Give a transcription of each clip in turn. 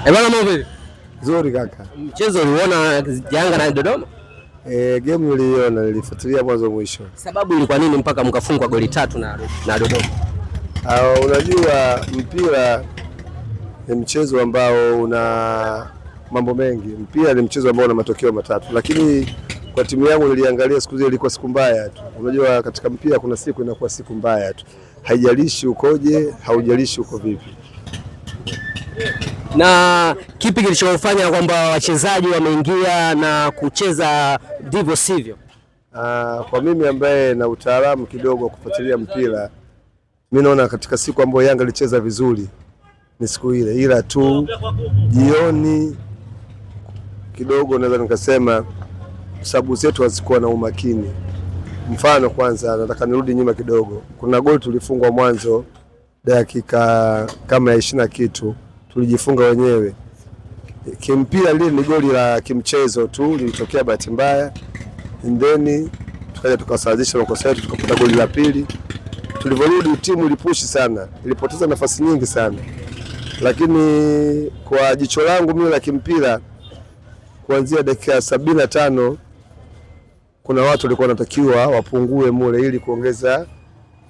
Eh, bwana mambo vipi? Nzuri kaka. Mchezo uliona Yanga na Dodoma? Game niliiona, nilifuatilia mwanzo mwisho. Sababu ilikuwa nini mpaka mkafungwa goli tatu na Dodoma? Unajua mpira ni mchezo ambao una mambo mengi. Mpira ni mchezo ambao una matokeo matatu, lakini kwa timu yangu niliangalia siku zile ilikuwa siku mbaya tu. Unajua katika mpira kuna siku inakuwa siku mbaya tu, haijalishi ukoje, haujalishi uko vipi. Na kipi kilichofanya kwamba wachezaji wameingia na kucheza ndivyo sivyo? Kwa mimi ambaye na utaalamu kidogo wa kufuatilia mpira, mi naona katika siku ambayo Yanga ilicheza vizuri ni siku ile, ila tu jioni kidogo naweza nikasema sababu zetu hazikuwa na umakini. Mfano, kwanza nataka nirudi nyuma kidogo, kuna goli tulifungwa mwanzo dakika kama ya 20 na kitu, tulijifunga wenyewe kimpira. Lile ni goli la kimchezo tu, lilitokea bahati mbaya and then tukaja tukasawazisha makosa yetu tukapata goli la pili. Tulivyorudi timu ilipushi sana, ilipoteza nafasi nyingi sana, lakini kwa jicho langu mimi la kimpira, kuanzia dakika 75 kuna watu walikuwa wanatakiwa wapungue mule ili kuongeza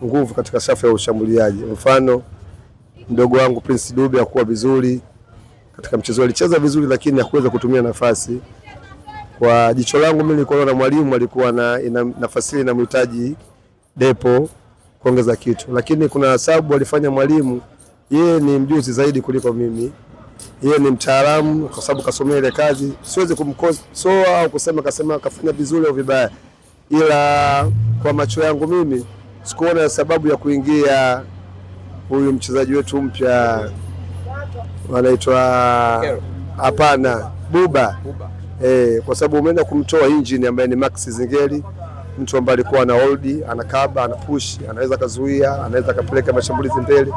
nguvu katika safu ya ushambuliaji. Mfano mdogo wangu Prince Dube hakuwa vizuri katika mchezo, alicheza vizuri lakini hakuweza kutumia nafasi. Kwa jicho langu mimi nilikuwa naona mwalimu alikuwa na ina, nafasi ile inamhitaji Depo kuongeza kitu, lakini kuna sababu alifanya mwalimu, yeye ni mjuzi zaidi kuliko mimi, yeye ni mtaalamu kwa sababu kasomea ile kazi. Siwezi kumkosoa au kusema kasema kafanya vizuri au vibaya, ila kwa macho yangu mimi sikuona sababu ya kuingia huyu mchezaji wetu mpya wanaitwa hapana, Buba. Kwa sababu umeenda kumtoa engine ambaye ni Max Zingeli, mtu ambaye alikuwa ana hold, anakaba, ana push, anaweza kazuia, anaweza kapeleka mashambulizi mbele,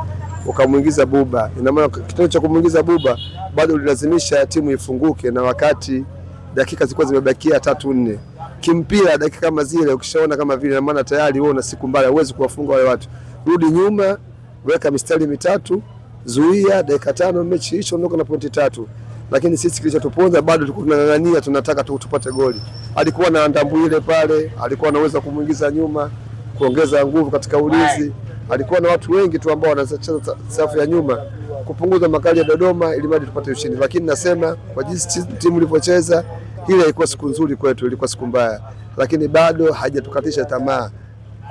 ukamuingiza Buba. Ina maana kitendo cha kumuingiza Buba bado ulilazimisha timu ifunguke, na wakati dakika zilikuwa zimebakia tatu nne kimpira, dakika kama zile ukishaona kama vile, ina maana tayari wewe una siku mbaya, huwezi kuwafunga wale watu. Rudi nyuma, weka mistari mitatu, zuia dakika 5, mechi hicho, ondoka na pointi 3. Lakini sisi kilichotuponza bado tulikuwa tunang'ang'ania, tunataka tu tupate goli. Alikuwa na Ndambwile pale, alikuwa anaweza kumuingiza nyuma, kuongeza nguvu katika ulinzi. Alikuwa na watu wengi tu ambao wanacheza safu ya nyuma kupunguza makali ya Dodoma ili mradi tupate ushindi. Lakini nasema kwa jinsi timu ilivyocheza, ile haikuwa siku nzuri kwetu, ilikuwa siku mbaya, lakini bado hajatukatisha tamaa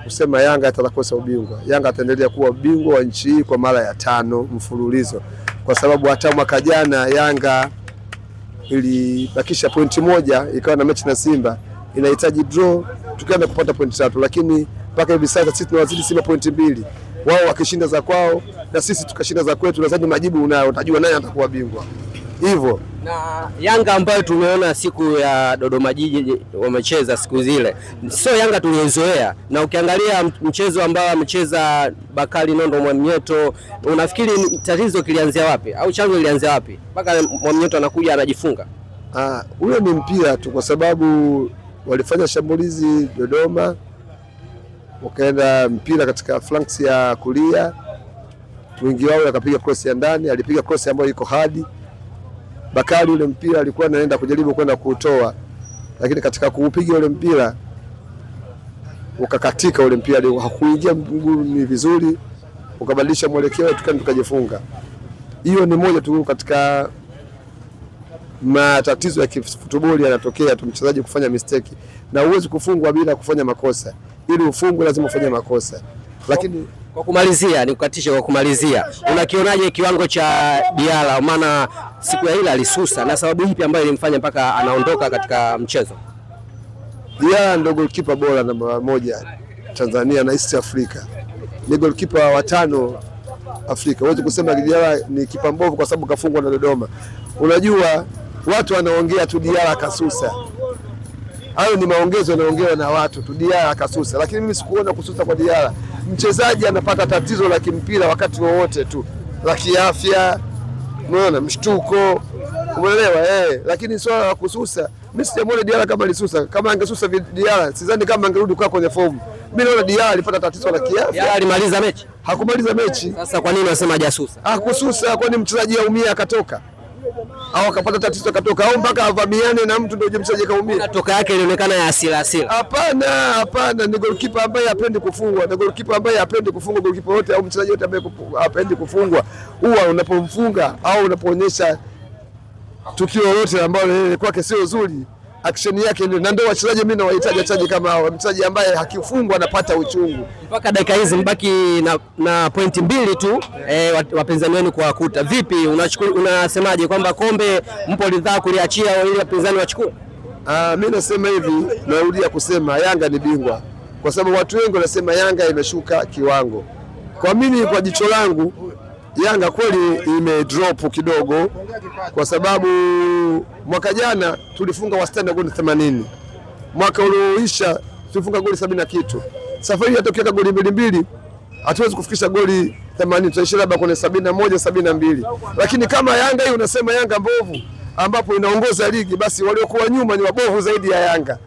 kusema Yanga atakosa ubingwa. Yanga ataendelea kuwa bingwa wa nchi hii kwa mara ya 5 mfululizo, kwa sababu hata mwaka jana Yanga ilibakisha pointi 1 ikawa na mechi na Simba inahitaji draw tukaenda kupata pointi 3, lakini mpaka hivi sasa sisi tunawazidi Simba pointi 2, wao wakishinda za kwao na sisi tukashinda za kwetu, nadhani majibu unayo, utajua nani atakuwa bingwa hivyo. Na Yanga ambayo tumeona siku ya Dodoma Jiji wamecheza siku zile, sio Yanga tuliyozoea. Na ukiangalia mchezo ambao amecheza Bakari Nondo Mwamnyeto, unafikiri tatizo kilianzia wapi au chanzo kilianzia wapi mpaka Mwamnyeto anakuja anajifunga? Huyo ni mpira tu, kwa sababu walifanya shambulizi Dodoma, wakaenda mpira katika flanks ya kulia, wingi wao akapiga cross ya ndani, alipiga cross ambayo iko hadi Bakari ule mpira alikuwa anaenda kujaribu kwenda kuutoa, lakini katika kuupiga ule mpira ukakatika ule mpira, hakuingia mguuni vizuri, ukabadilisha mwelekeo, tukajifunga. Hiyo ni moja tu katika matatizo ya kifutuboli yanatokea tu, mchezaji kufanya mistake, na huwezi kufungwa bila kufanya makosa. Ili ufungwe lazima ufanye makosa. Lakini kwa kumalizia, nikukatishe kwa kumalizia, unakionaje kiwango cha Diarra? Maana siku ya ile alisusa, na sababu ipi ambayo ilimfanya mpaka anaondoka katika mchezo? Diarra ndio goalkeeper bora namba 1 Tanzania na East Africa, ni goalkeeper wa 5 Afrika. Huwezi kusema Diarra ni kipa mbovu kwa sababu kafungwa na Dodoma. Unajua watu wanaongea tu Diarra kasusa, hayo ni maongezo yanaongewa na watu tu, Diarra kasusa, lakini mimi sikuona kususa kwa Diarra. Mchezaji anapata tatizo la kimpira wakati wowote tu, la kiafya, umeona mshtuko, umeelewa eh? Lakini swala la kususa, mimi sijamuona Diarra kama alisusa. Kama angesusa Diarra, sidhani kama angerudi kwa kwenye fomu. Mimi naona Diarra alipata tatizo la kiafya. Diarra alimaliza mechi? Hakumaliza mechi. Sasa kwa nini unasema hajasusa? Hakususa, kwani mchezaji aumia akatoka? Au akapata tatizo akatoka, au mpaka avamiane na mtu ndio mchezaji kaumia. Toka yake ilionekana ya hasira hasira. Hapana, hapana, ni goalkeeper ambaye hapendi kufungwa, ni goalkeeper ambaye hapendi kufungwa. Goalkeeper wote au mchezaji wote ambaye hapendi kufungwa, huwa unapomfunga au unapoonyesha tukio lolote ambalo yeye kwake sio zuri, action yake ndio, na ndio wachezaji mimi nawahitaji wachezaji kama hao, mchezaji ambaye hakifungwa anapata uchungu. Mpaka dakika hizi mbaki na pointi 2 tu wapinzani wenu kuwakuta. Vipi, unasemaje kwamba kombe mpo ridhaa kuliachia ili wapinzani wachukue? Mimi nasema hivi, narudia kusema Yanga ni bingwa, kwa sababu watu wengi wanasema Yanga imeshuka kiwango. Kwa mimi, kwa jicho langu, Yanga kweli imedrop kidogo, kwa sababu mwaka jana tulifunga wastani wa goli 80, mwaka ulioisha tulifunga goli 70 na kitu. Safari hata ukiweka goli 2-2 hatuwezi kufikisha goli 80, tutaishia labda kwenye 71 72. Lakini kama Yanga hii unasema Yanga mbovu ambapo inaongoza ligi, basi waliokuwa nyuma ni wabovu zaidi ya Yanga.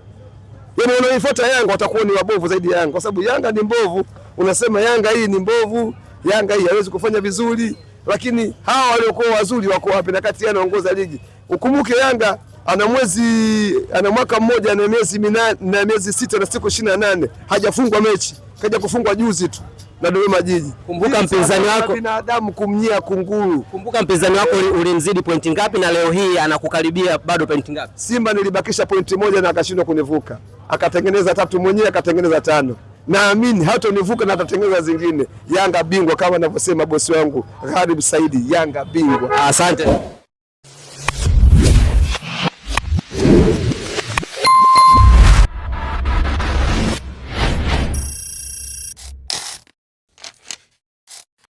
Yaani wanaoifuata Yanga watakuwa ni wabovu zaidi ya Yanga, kwa sababu Yanga ni mbovu. Unasema Yanga hii ni mbovu, Yanga hii haiwezi kufanya vizuri, lakini hawa waliokuwa wazuri wako wapi? Na kati anaongoza ligi. Ukumbuke Yanga ana mwaka mmoja na miezi 8 na miezi 6 na siku 28 hajafungwa mechi, kaja kufungwa juzi tu na Dodoma Jiji. Kumbuka mpinzani wako, binadamu kumnyia kunguru. Kumbuka mpinzani wako ulimzidi pointi ngapi, na leo hii anakukaribia bado pointi ngapi? Simba nilibakisha pointi 1 na akashindwa kunivuka, akatengeneza 3 mwenyewe, akatengeneza 5. Naamini hatonivuka na atatengeneza zingine. Yanga bingwa kama anavyosema bosi wangu Gharib Saidi, Yanga bingwa. Asante.